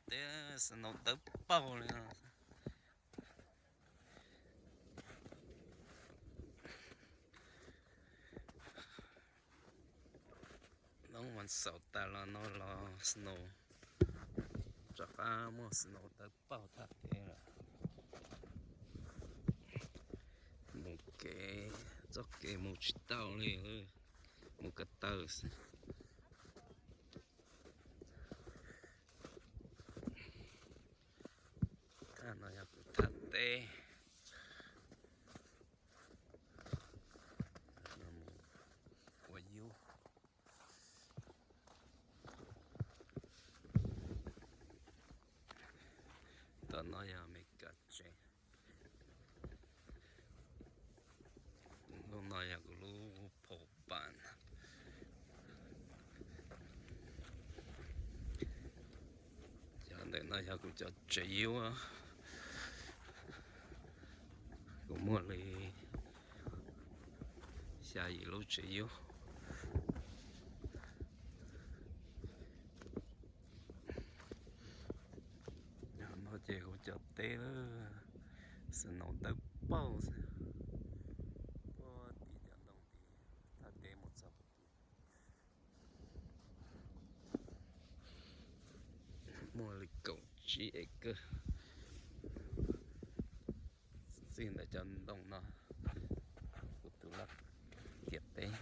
teb, snow tawv paug li no. Hnub vas xaum tas los no los snow, rov qab muaj snow tawv paug thaj teb lawm. Mus kev, txoj kev mus tsis tau li, mus ko taw xwb. Thaj no yog kuv thaj teb, ua yub. Tom no yog Meskas tsev. Lub no yog kuv lub phau pas. Cov ntawm no yog kuv cov tsev yub. Kuv muaj li xya yim lub tsev yub. No ces kuv cov teb, snow tawv paug xwb, puag tim cov ntoo tid, thaj teb mus txog puag tim. Muaj li kaum tsib acre. Txij ntawm cov ntoo no, kuv tus laj tiam teb.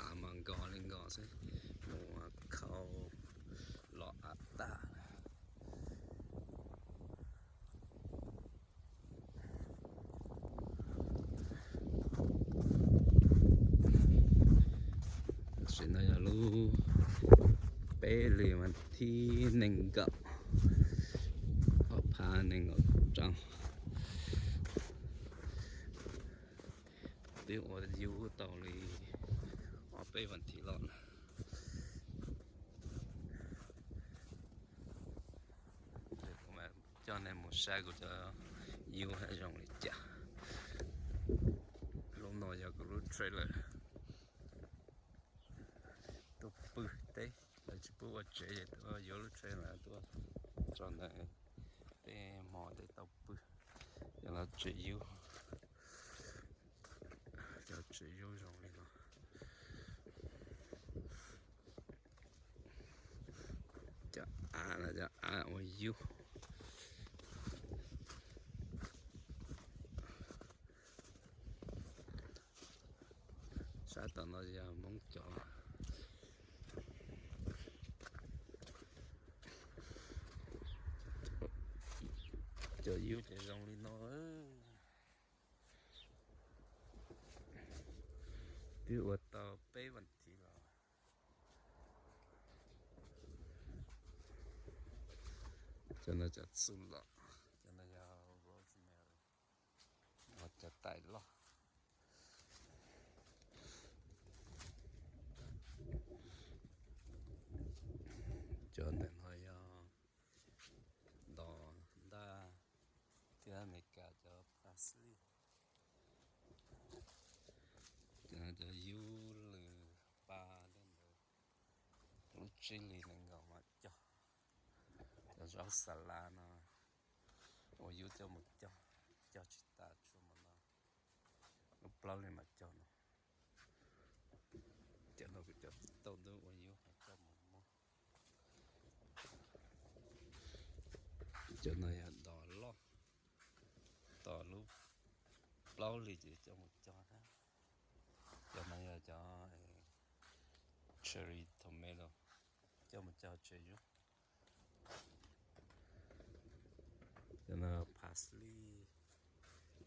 Av mas nkos li nkos xwb, mus khau los av tag. Tam sim no yog lub peb hlis vas thib nees nkaum, ob phav nees nkaum rau. Twb ua yub tau li ob peb vas thib los lawm. Coj nej mus saib kuv cov yub haj zoo li cas. Lub no yog kuv lub trailer tuaj pw teb, lawv tsis pub ua tsev ces tuaj yuav lub trailer tuaj tso ntawm tej hmo tej tau pw. Cov no tsev yub, cov tsev yub zoo li no. Cov av no cov av ua yub. Sab tom no yog Hmoob cov. Cov yub ces zoo li no. Twb ua tau peb vas thiv los. Cov no cov txuj lom, cov no yog rosemary, cov tais loj. Cov ntawm no yog dos ntaj thiab Amelikas cov parsley. Cov no cov yub lwm pa tej ntawd, lub tsib hlis nees nkaum mam cog. Cov zaub xas las no ua yub coj mus cog, cog tsis tas tshuav mas no lub plaub hlis mam cog no. Cov no kuv cov tauj ntub ua yub coj mus muag. Cov no yog dos loj, tos lub plaub hlis ces coj mus cog na. Cov no yog cov cherry tomato, coj mus cog tsev yub. Cov no parsley,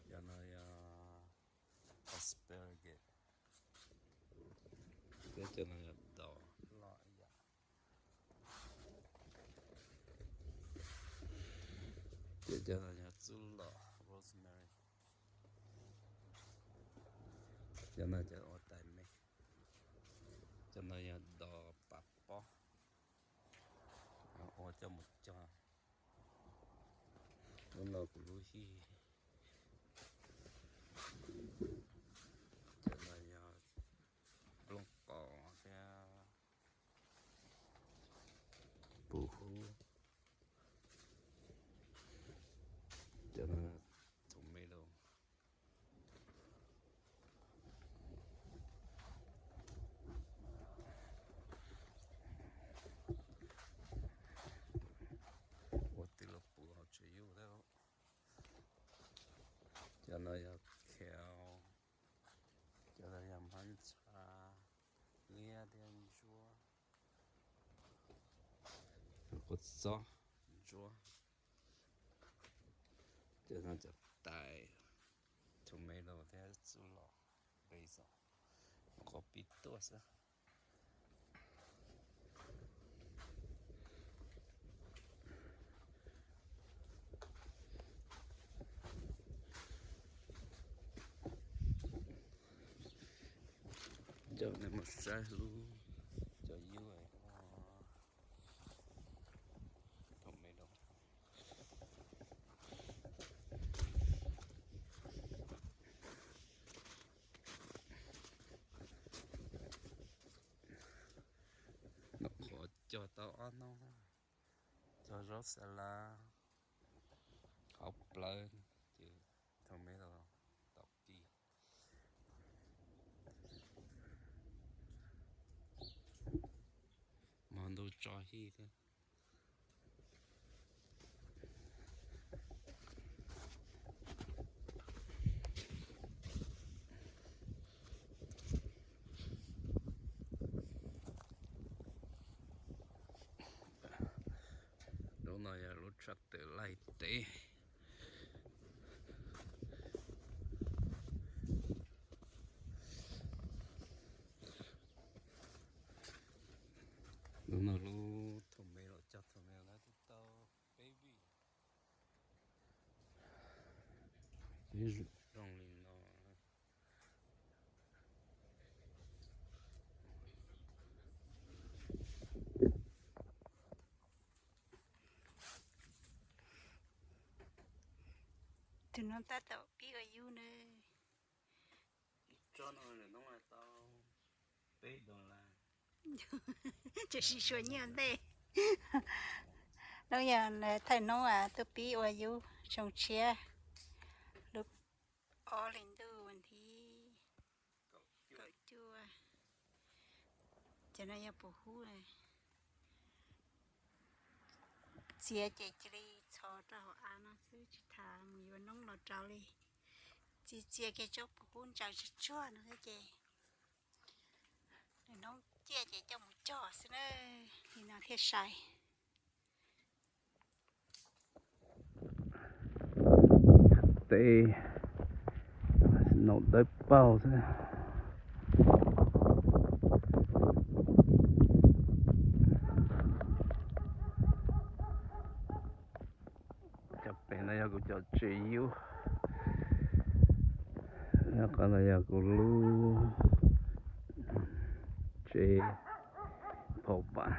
cov no yog asparagus, thiab cov no yog dos loj ib yam. Ces cov no yog txuj lom rosemary. Cov no cov ua tais me. Cov no yog dos pas pob, ua coj mus cog. Lub no kuv lub hij. Yog khau, cov no yog hmab ntsha, liab thiab ntsuab, kua txob, ntsuab, cov no cov tais, tomato thiab txuj lom, basil, qos pib tuaj xwb. Cov no mus saib lub, cov yub, tomato. Nws qhuav cog tau ob hnub, cog zaub xas las, hauv plawv, ces tomato tau kis. Hmo ntuj tso hij thiab. Lub no yog lub tshaj tawm laij teb. Lub no lub tomato, cog tomato twb tau peb vij. Zoo li no. Tus no tab tom pib ua yub na. Tsob no lawm no tau peb dollar. Tsuas sis suav nyiaj ntej. Hnub yog thawj hnub tuaj pib ua yub xyoo tshiab, lub ob hlis ntuj vas thib kaum cuaj. Cov no yog puv hub. Txiav ces cia li txhos rau hauv av no xwb, tsis tas mus yuav noob los rau li. Txiav txiav kiag tsob puv hub ntsaws tsuag tsuag no xwb ces nws noob ciaj ces coj mus cog xwb na, li no thiaj sai. Teb, snow dawb paug xwb. Cov pem no yog kuv cov tsev yub. Qhov no yog kuv lub tsev phom pam.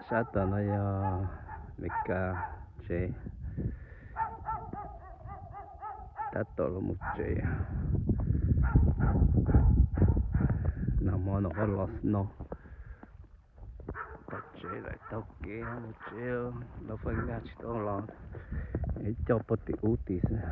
Sab tom no yog Meskas tsev. Tab tom los mus tsev. Nag hmo no qab los snow. Tom tsev lawm taug kev mus tsev, lawv faj nkag tsis tau los, coj puag tim ub tim xwb.